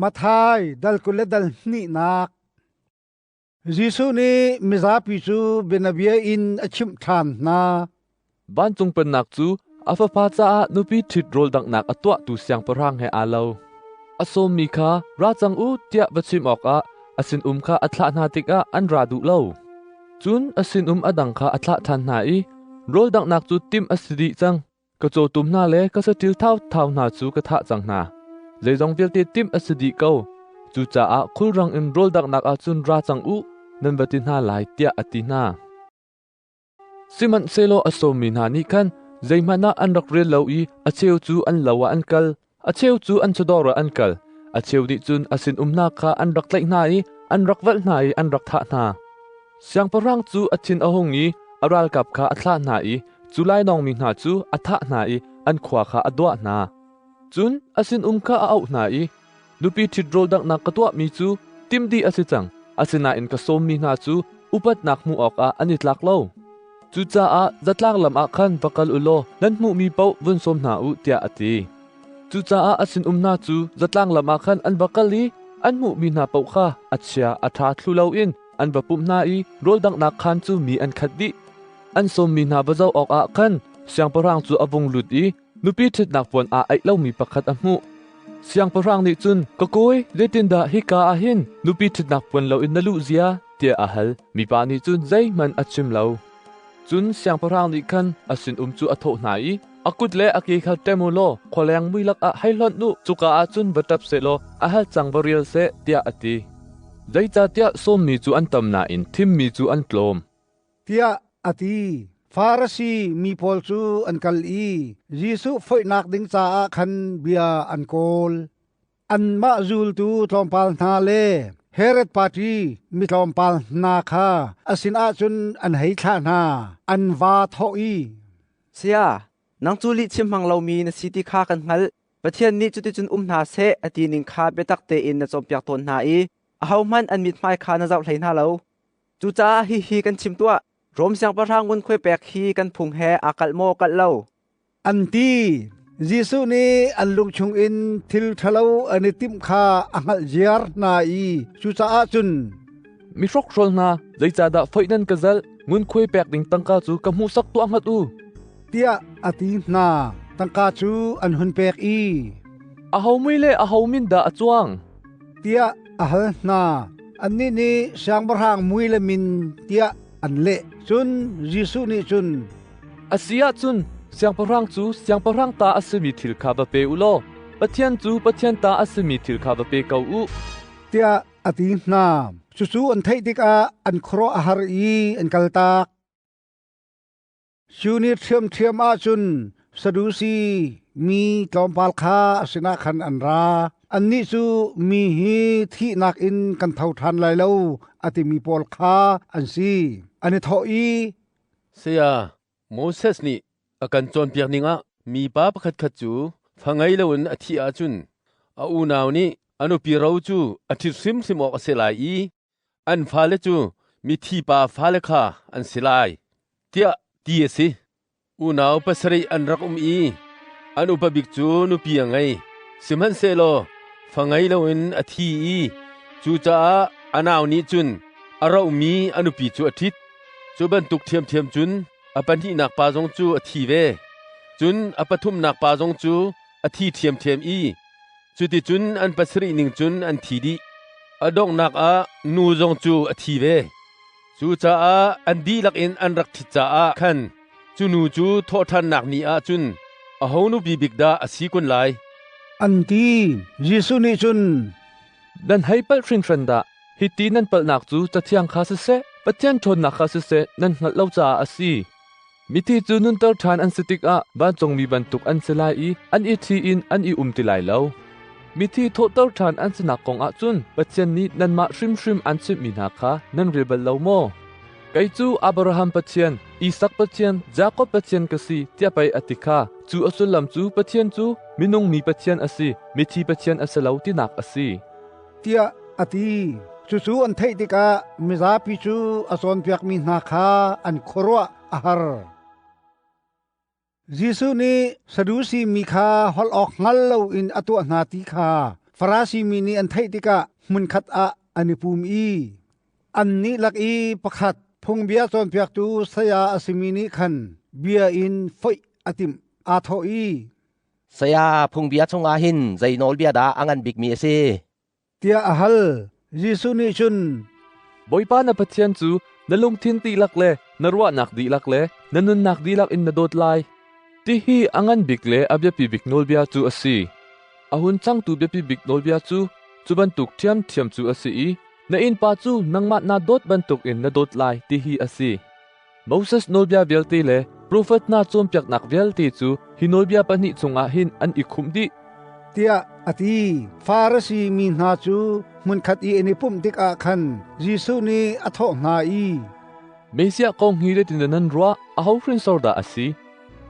Matthai dal 22. Jesuh nih mizapi cu bianabia in a chimh ṭhan hna. Vancung Pennak cu a fapa caah nupi ṭhit rawl danghnak a tuahtu siangpahrang he aa lo. A sawmmi kha ra cang u tiah va chim awkah a sinum kha a thlah hna tikah an ra duh lo. Cun a sinum a dang kha a thlah ṭhan hna i rawl danghnak cu timh a si dih cang. Ka cawtum hna le ka saṭil thauthau hna cu ka thah cang hna. Zeizong vialte timh a si dih ko. Cucaah khulrang in rawl danghnak ah cun ra cang u, nan va ti hna lai, tiah a ti hna. Sihmanhsehlaw a sawmmi hna nih khan zeihmanh ah an rak rel lo i a cheu cu an lo ah an kal, a cheu cu an chawdawr ah an kal, a cheu nih cun a sinum hna kha an rak tlaih hna i an rak velh hna i an rak thah hna. Siangpahrang cu a thin a hung i a ralkap kha a thlah hna i cu lainawngmi hna cu a thah hna i an khua kha a duah hna. Cun a sinum kha a auh hna i, Nupi ṭhit rawl danghnak ka tuahmi cu tim dih a si cang, asinain ka sawmmi hna cu upatnak hmuh awkah an i tlak lo. Cucaah zatlang lam ah khan va kal u law nan hmuhmi paoh vun sawm hna u, tiah a ti. Cucaah a sinum hna cu zatlang lam ah khan an va kal i an hmuhmi hna paoh kha a chia a ṭha thlu loin an va pumh hna i rawl danghnak khaan cu mi an khat dih. An sawmmi hna va zoh awkah khan siangpahrang cu a vung lut i nupi ṭhitnak puan aa aih lomi pakhat a hmuh. Siangpahrang nih cun, Ka kawi, zeitindah hika ah hin nupi ṭhitnak puan loin na luh zia? tiah a hal. Mipa nih cun zeihmanh a chim lo. Cun siangpahrang nih khan a sinum cu a thawh hna i, A kut le a ke kha ṭem u law khualeng muilak ah hei hlonh u, cuka ah cun va ṭap seh law a hal cang va rial seh, tiah a ti. Zeicahtiah sawmmi cu an tam nain thimmi cu an tlawm. Tiah a ti. Farasi mi pawl cu an kal i Jesuh foihnak ding caah khan bia an kawl. Anmah zultu tlawmpal hna le Herod party mi tlawmpal hna kha a sinah cun an hei thlah hna. An vaa thawh i, Saya, nang cu lihchim hmang lomi na si ti kha kan hngalh. Pathian nih cuticun um hna seh a ti ning kha biatak tein na cawnpiak tawn hna i ahohmanh an mithmai kha na zoh hlei hna lo. Cucaah hihi kan chim tuah: Rom siangpahrang ngunkhuai pek hi kan phung he aa kalh maw kalh lo? An ti. Jesuh nih an lung chungin thil ṭhalo an i timh kha a hngalh ziar hna i cucaah cun, Mi hrokhrawl hna, zeicahdah foih nan ka zalh? Ngunkhuai pek ding tangka cu ka hmuhsak tuah ngat u, tiah a ti hna. Tangka cu an hun pek i, Aho mui le aho min dah a cuang? tiah a hal hna. Annih nih siangpahrang mui le min tiah an leh. Cun Jesuh nih cun, A si ahcun siangpahrang cu siangpahrang ta a simi thil kha va pe u law Pathian cu Pathian ta a simi thil kha va pe ko u, tiah a ti hna. Cucu an theih tikah an khuaruah a har i an kaltak. Cu ni ṭhiamṭhiam ah cun Sadusi mi tlawmpal kha a sinah khan an ra. Annih cu mi hi thihnak in kan tho ṭhan lai lo a timi pawl kha an si. An i thawh i, Saya, Moses nih a kan cawnpiak ning ah mipa pakhatkhat cu fa ngei loin a thih ahcun a unau nih a nupi ro cu a ṭhit hrimhrim awk a si lai i an fale cu mithi pa fale kha an si lai, tiah ti a si. Unau pasarih an rak um i an upa bik cu nupi a ngei. Sihmanhsehlaw fa ngei loin a thi i cucaah a nau nih cun a rohmi a nupi cu a ṭhit. Cu bantuk ṭhiamṭhiam cun a pahnihnak pa zong cu a thi ve. Cun a pathumnak pa zong cu a thi ṭhiamṭhiam i cuticun an pasarih ning cun an thi dih. A donghnak ah nu zong cu a thi ve. Cucaah an dihlak in an rak ṭhit caah khan cu nu cu thawhṭhannak ni ah cun aho nupi bik dah a si kun lai? An ti. Jesuh nih cun, Nan hei palh hringhran dah! Hiti nan palhnak cu Cathiang kha siseh, Pathian ṭhawnnak kha siseh nan hngalh lo caah a si. Mithi cu nunter ṭhan an si tikah vancungmi bantuk an si lai i an i ṭhi in an i um ti lai lo. Mithi thawhter ṭhan an sinak kong ah cun Pathian nih nanmah hrimhrim aan chimhmi hna kha nan rel bal lo maw? Kei cu Abraham Pathian, Isak Pathian, Jakob Pathian ka si tiah pei a ti kha. Cu a sullam cu Pathian cu minung mi Pathian a si, mithi Pathian a si lo tinak a si. Tiah a ti. Cucu an theih tikah mizapi cu a cawnpiakmi hna kha an khuaruah a har. Jesuh nih Sadusi mi kha holh awk hngal loin a tuah hna ti kha Farasi mi nih an theih tikah hmunkhat ah an i pum i annih lak i pakhat phungbia cawnpiaktu saya a simi nih khan bia in foih a timh. Aa thawh i, Saya, phungbia chungah hin zei nawlbia dah a ngan bikmi a si? Tiah a hal. Jesuh nih cun, Bawipa na Pathian cu na lungthin dihlak le na ruahnak dihlak le na nunnak dihlak in na dawt lai. Tihi a ngan bik le a biapi bik nawlbia cu a si. A hun changtu biapi bik nawlbia cu cu bantuk ṭhiamṭhiam cu a si i na innpa cu nangmah naa dawt bantukin na dawt lai ti hi a si. Moses nawlbia vialte le profet hna cawnpiaknak vialte cu hi nawlbia pahnih chungah hin an i khumh dih. Tiah a ti. Farasi mi hna cu hmunkhat i an i pumh tikah khan Jesuh nih a thawh hna i, Messiah kong hi zeitindah nan ruah? Aho hrinsor dah a si?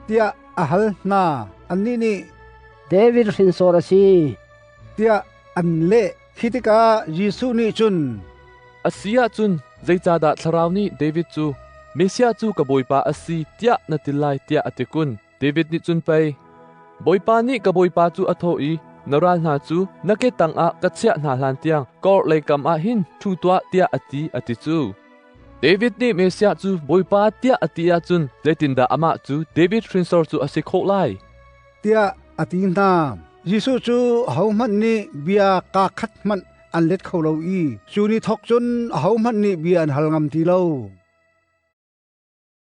Tiah a hal hna. Annih nih, David hrinsor a si, tiah an leh. Khi tikah Jesuh nih cun, A si ahcun zeicahdah Thlarau nih David cu Messiah cu ka Bawipa a si tiah na ti lai tiah a ti kun? David nih cun pei, Bawipa nih ka Bawipa cu a thawh i, na ral hna cu na ke tangah ka chiah hna hlan tiang ka orhlei kam ah hin ṭhu tuah tiah a ti, a ti cu. David nih Messiah cu Bawipa tiah a ti ahcun zeitindah amah cu David hrinsor cu a si khawh lai? Tiah a ti hna. Jesuh cu ahohmanh nih bia kaa khat hmanh an let kho lo i cu ni thawk cun ahohmanh nih bia an hal ngam ti lo.